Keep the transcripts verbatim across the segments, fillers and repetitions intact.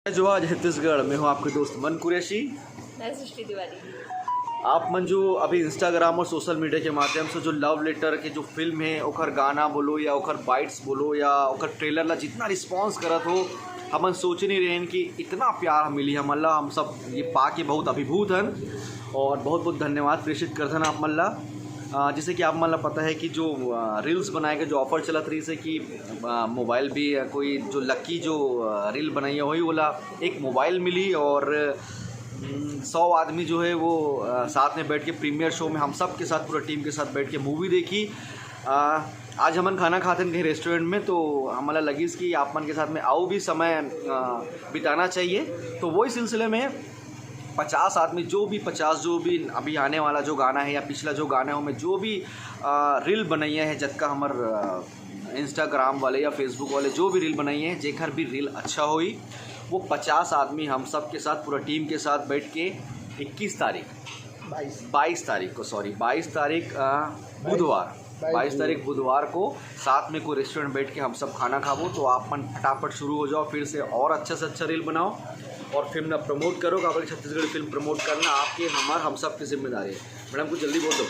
जय जोहार, जय छत्तीसगढ़। मैं हूं आपके दोस्त मन कुरैशी। मैं सृष्टि तिवारी। आप मन जो अभी Instagram और सोशल मीडिया के माध्यम से जो लव लेटर के जो फिल्म है, ओकर गाना बोलो या ओकर बाइट्स बोलो या ओकर ट्रेलर ला जितना रिस्पॉन्स करत हो, हमन सोचे नहीं रहेन कि इतना प्यार मिली हमन ला। हम सब ये पा के बहुत अभिभूत हन और बहुत बहुत धन्यवाद प्रेषित करथन आप मन ला। अ, जैसे कि आप मन ला पता है कि जो रील्स बनाए के जो ऑफर चलत रही है कि मोबाइल भी, अ, कोई जो लकी जो रील बनाई होही, ओला एक मोबाइल मिली और हम्म, सौ आदमी जो है वो, अ, साथ में बैठ के प्रीमियर शो में हम सब के साथ, पूरा टीम के साथ बैठ के मूवी देखी। अ, आज हमन खाना खाते हैं कहीं रेस्टोरेंट में, तो हमला लगिस कि आप मन के साथ में अउ भी समय, अ, बिताना चाहिए। तो वही सिलसिले में पचास आदमी, जो भी पचास, जो भी अभी आने वाला जो गाना है या पिछला जो गाना है, ओमे जो भी, अ, रील बनैया है, जतका हमर, अ, Instagram वाले या Facebook वाले जो भी रील बनाई है, जेकर भी रील अच्छा होई, वो पचास आदमी हम सब के साथ, पूरा टीम के साथ बैठ के इक्कीस तारीख, बाईस बाईस तारीख को, सॉरी, बाईस तारीख, अ, बुधवार, बाईस बाईस तारीख बुधवार को साथ में कोई रेस्टोरेंट बैठ के हम सब खाना खाबो। तो आप मन फटाफट शुरू हो जाओ, फिर से और अच्छा से अच्छा रील बनाओ और फिल्म ना प्रमोट करो, काबर कि छत्तीसगढ़ी फिल्म प्रमोट करना आपके, हमार, हम सब की जिम्मेदारी है। मैडम, कुछ जल्दी बोल दो।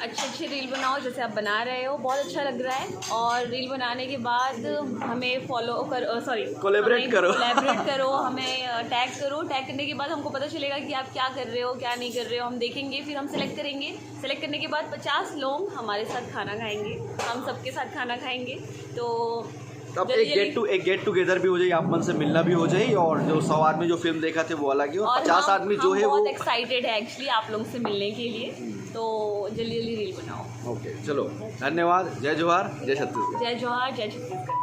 अच्छे अच्छे रील बनाओ, जैसे आप बना रहे हो, बहुत अच्छा लग रहा है। और रील बनाने के बाद हमें फॉलो कर, सॉरी, Collaborate करो। कोलैबोरेट करो, हमें टैग करो। टैग करने के बाद हमको पता चलेगा कि आप क्या कर रहे हो, क्या नहीं कर रहे हो। हम देखेंगे, फिर हम सिलेक्ट करेंगे। सिलेक्ट करने के बाद पचास लोग हमारे साथ खाना खाएंगे, हम सबके साथ खाना खाएंगे। तो तब जल्दी एक गेट टू एक गेट टुगेदर भी हो जाए, आप मन से मिलना भी हो जाए और जो सौ आदमी जो फिल्म देखा थे वो अलग ही, और और पचास हम- आदमी जो हम है वो बहुत एक्साइटेड है एक्चुअली आप लोगों से मिलने के लिए। तो जल्दी जल्दी रील बनाओ। ओके, चलो, धन्यवाद। जय जोहार, जय छत्तीसगढ़। जय जोहार, जय छत्तीसगढ़।